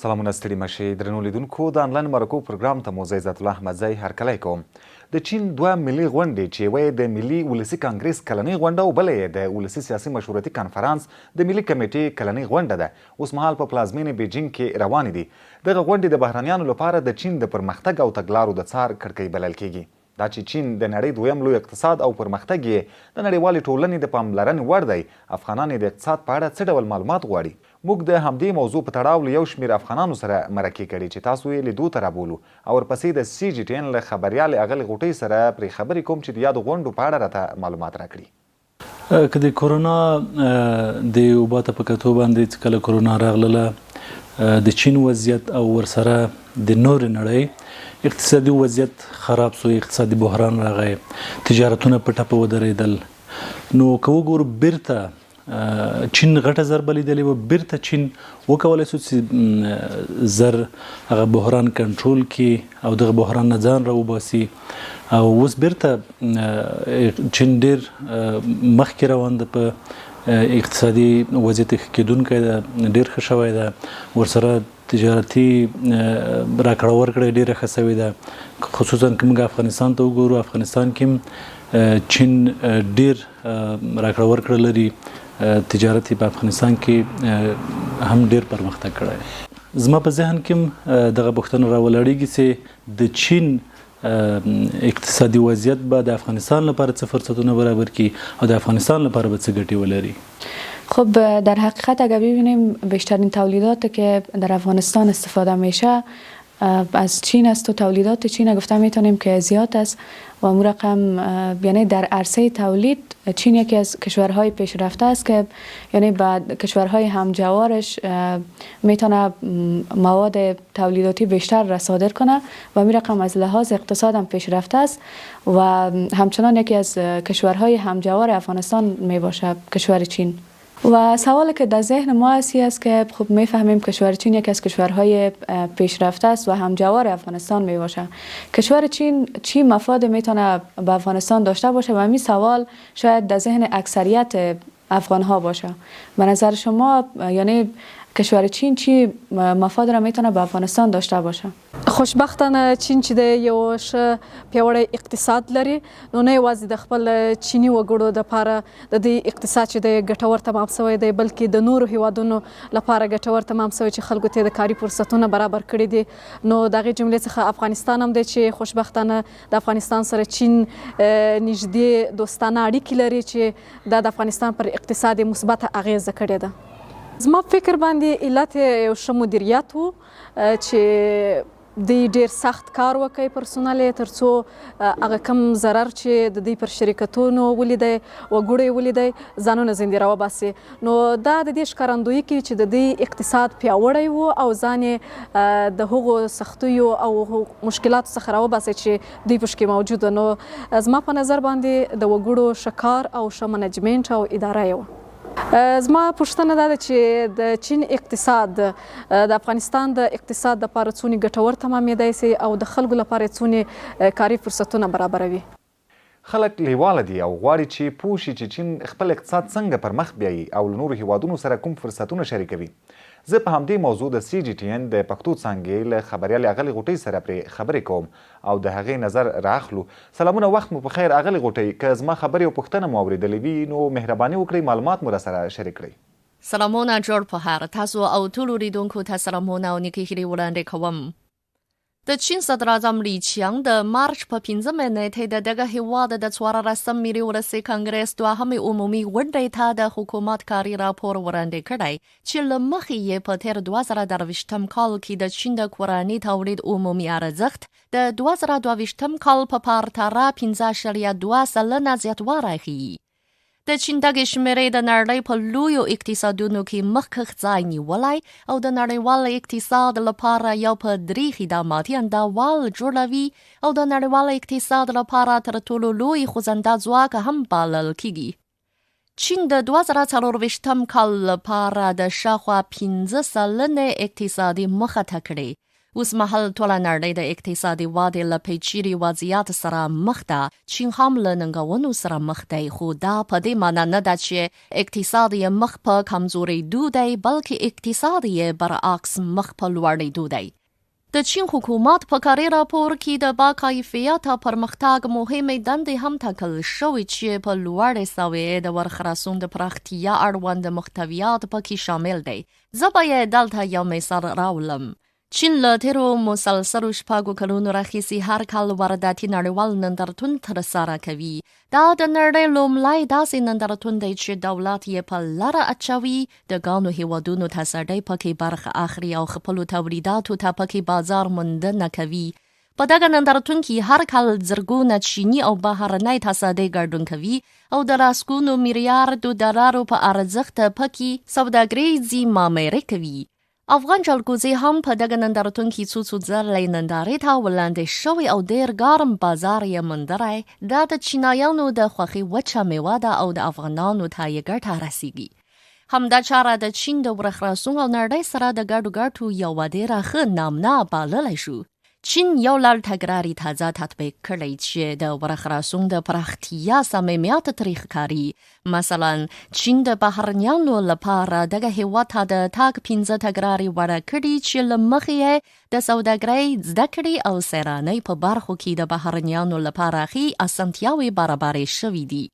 سلامونه ستړي مه شئ درنو لیدونکو د انلاین مرکو پروګرام ته مو زه عزت الله احمدزی هرکلی کوم. د چین دوه ملي غونډې چې یوه یې د ملي ولسي کانګریس کلنۍ غونډه او بله یې د ولسي سیاسي مشورتي کانفرانس د ملي کمېټې کلنۍ غونډه ده اوسمهال په پلازمېنې بیجینګ کې روانې دي. دغه غونډې د بهرنیانو لپاره د چین د پرمختګ او تګلارو د څار کړکۍ بلل کېږي. دا چې چین د نړۍ دویم لوی اقتصاد او پرمختګ یې د نړیوالې ټولنې د پاملرنې وړ دی، افغانان یې د اقتصاد په اړه څه ډول معلومات غواړي؟ موږ د همدې موضوع په تړاو له یو شمېر افغانانو سره مرکې کړې چې تاسو یې لیدو ته رابولو او ورپسې د سي جي ټي این له خبریالې اغلې غوټۍ سره پرې خبرې کوم چې د یادو غونډو په اړه راته معلومات راکړي. که د کورونا د وبا ته په کتو باندې چې کله کورونا راغلله د چین وضعیت او ورسره د نورې نړۍ اقتصادي وضعیت خراب سو، اقتصادي بحران راغی، تجارتونه په ټپه ودرېدل، نو که وګورو بیرته چین غټه ضربه لیدلې وه، بیرته چین وکولای سو چې زر هغه بحران کنټرول کړي او دغه بحران نه ځان راوباسي او اوس بیرته چین ډیر مخکې روان ده، په اقتصادي وضعیت ښه کېدونکی ده، ډیر ښه شوی ده، ورسره تجارتي راکړه ورکړه ډیره ښه شوې ده. خصوصا که موږ افغانستان ته وګورو، افغانستان کې چین ډیر راکړه ورکړه لري، تجارت په افغانستان کې هم ډیر پرمختګ کړی. زما په ذهن کې دغه پوښتنه راولاړیږي چې د چین اقتصادي وضعیت به د افغانستان لپاره څه فرصتونه برابر کړي او د افغانستان لپاره به څه ګټې ولري؟ خب در حقیقت اگر ببینیم بیشترین تولیدات که در افغانستان استفاده میشه از چین است و تولیدات چین گفته میتونیم که زیاد است و امو رقم یعنی در عرصه تولید چین یکی از کشورهای پیشرفته است که یعنی به کشورهای همجوارش میتونه مواد تولیداتی بیشتر را صادر کنه و می رقم از لحاظ اقتصاد هم پیشرفته است و همچنان یکی از کشورهای همجوار افغانستان می باشه کشور چین. و سوالی که در ذهن ما است است که خب میفهمیم کشور چین یکی از کشورهای پیشرفته است و همجوار افغانستان می باشه. کشور چین چی مفاد میتونه به افغانستان داشته باشه و می سوال شاید در ذهن اکثریت افغان ها باشه. به نظر شما یعنی کشور چین چی مفاد را میتونه به افغانستان داشته باشه؟ خوشبختانه چین چې دی یو ښه پیاوړی اقتصاد لري، نو نه یوازې د خپل چیني وګړو دپاره د دوی اقتصاد چې دی ګټور تمام شوی دی، بلکې د نورو هیوادونو لپاره ګټور تمام شوی چې خلکو ته د کاري فرصتونه برابر کړي دي. نو د هغې جملې څخه افغانستان هم دی چې خوشبختانه د افغانستان سره چین نږدې دوستانه اړیکې لري چې دا د افغانستان پر اقتصاد یې مثبته اغېزه کړې ده. زما په فکر باندې علت یې یو ښه مدیریت و چې دوی ډیر سخت کار وکړي پرسونل یې، ترڅو هغه کم ضرر چې د دوی پر شرکتونو ولیدی، وګړو یې ولیدی، ځانونه ځندې راوباسي. نو دا د دې ښکارندویي کوي چې د دوی اقتصاد پیاوړی و او ځان یې د هغو سختیو او مشکلاتو څخه راوباسي چې دوی پکې موجود و. نو زما په نظر باندې د وګړو ښه کار او ښه منجمنټ او اداره یې وه. زما پوښتنه دا ده چې د چین اقتصاد د افغانستان د اقتصاد لپاره څونې ګټور تمامېدای شي او د خلکو لپاره یې څونې کاري فرصتونه برابروي؟ خلک لېواله دي او غواړي چې پوه شي چې چین خپل اقتصاد څنګه پر مخ بیايي او له نورو هېوادونو سره کوم فرصتونه شریکوي. زه په همدې موضوع د سي جي ټي این د پښتو څانګې له خبریالې اغلې غوټۍ سره پرې خبرې کوم او د هغې نظر را اخلو. سلامونه وخت مو په خیر اغلې غوټۍ، که زما خبرې او پوښتنه مو اورېدلې وي نو مهرباني وکړئ معلومات مو راسره شریک کړئ. سلامونه جوړ په خیر تاسو او ټولو لیدونکو ته سلامونه او نیکې هیلې وړاندې کوم. د چین صدراعظم لي چیانګ د مارچ په پنځمې نېټې د دغه هېواد د څوارلسم ملي ولسي کانګرس دوهمې عمومي غونډې ته د حکومت کاري راپور وړاندې کړی چې له مخې یې په تېر 2023 کال کې د چین د کورني تولید عمومي ارزښت د 2022 کال په پرتله 5.2% زیاتوالی ښيي. د چین دغې شمېرې د نړۍ په لویو اقتصادونو کې مخکښ ځای نیولی او د نړیوال اقتصاد لپاره یو په درې خدماتي انداوال جوړوي او د نړیوال اقتصاد لپاره تر ټولو لوی خوځنده ځواک هم بلل کېږي. چین د 2024 کال لپاره د شاوخوا 5 سلنې اقتصادي مخه کړې. اوس مهال ټوله نړۍ د اقتصادي ودې له پیچلي وضعیت سره مخ ده. چین هم له ننګونو سره مخ دی، خو دا په دې معنی نه ده چې اقتصاد یې مخ په کمزورېدو دی، بلکې اقتصاد یې برعکس مخ په لوړېدو دی. د چین حکومت په کاري راپور کې د باکیفیته پرمختګ مهمې دندې هم ټاکل شوې چې په لوړې سویې د ورخلاصون د پراختیا اړوند محتویات پکې شامل دی. زه به یې دلته یو مثال راوړم. چین له تېرو مسلسلو شپږو کلونو راهیسې هر کال وارداتي نړیوال نندارتون ترسره کوي. دا د نړۍ لومړی داسې نندارتون دی چې دولت یې په لاره اچوي، د ګڼو هېوادونو تصدۍ پکې برخه اخلي او خپلو تولیداتو ته پکې بازار موندنه کوي. په دغه نندارتون کې هر کال زرګونه چیني او بهرنۍ تصدۍ ګډون کوي او د لسګونو میلیاردو ډالرو په ارزښت پکې سوداګریزې معاملې کوي. افغان جلګوزي هم په دغه نندارتون کې څو څو ځلې نندارې ته وړاندې شوی او ډېر ګرم بازار یې موندلی. دا د چینایانو د خوښې وچه مېوه ده او د افغانانو ته یې ګټه رسېږي. همدا چاره د چین د ورخلاصون او نړۍ سره د ګډو ګټو یوه ډېره ښه نمونه بللی شو. چین یو لړ تګلارې تازه تطبیق کړی چې د ورخلاصون د پراختیا صمیمیت ترې ښکاري. مثلا چین د بهرنیانو لپاره دغه هېواد ته د تګ پنځه تګلارې وړه کړي چې له مخې یې د سوداګرۍ، زده کړې او سیلانۍ په برخو کې د بهرنیانو لپاره ښې اسانتیاوې برابرې شوې دي.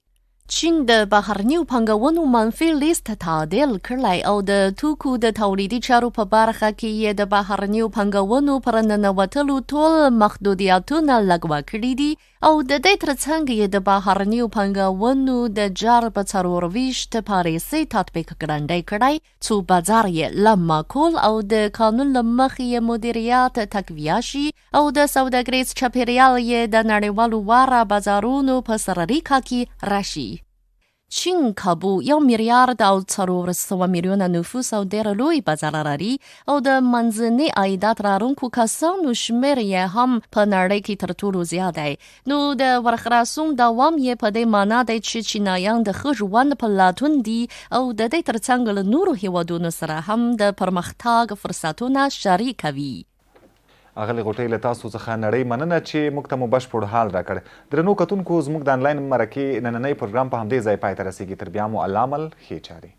چین د بهرنیو پانګونو منفي لیست تعدیل کړی او د توکو د تولیدي چارو په برخه کې یې د بهرنیو پانګونو پر ننوتلو ټول محدودیتونه لغوه کړي دي او د دې ترڅنګ یې د بهرنیو پانګونو د جلب 24 پالیسۍ تطبیق ګړندی کړی څو بازار یې لا معقول او د قانون له مخې یې مدیریت تقویه شي او د سوداګریز چاپېریال یې د نړیوالو واره بازارونو په سرریکه کې راشي. چین کابو یو میلیارد او 400 میلیونه نفوس او ډېر لوی بازار لري او د منځني عایدات لرونکو کسانو شمېر یې هم په نړۍ کې تر ټولو زیات دی. نو د ورخلاصون دوام یې په دې معنا دی چې چینایان د ښه ژوند په لټون دي او د دې ترڅنګ له نورو هېوادونو سره هم د پرمختګ فرصتونه شریکوي. اغلې غوټۍ له تاسو څخه نړۍ مننه چې موږ ته مو بشپړ حال راکړ. درنو کتونکو زموږ د انلاین مرکې نننی پروګرام په همدې ځای پای ته رسیږي. تر بیا مو الله مل، ښې چارې.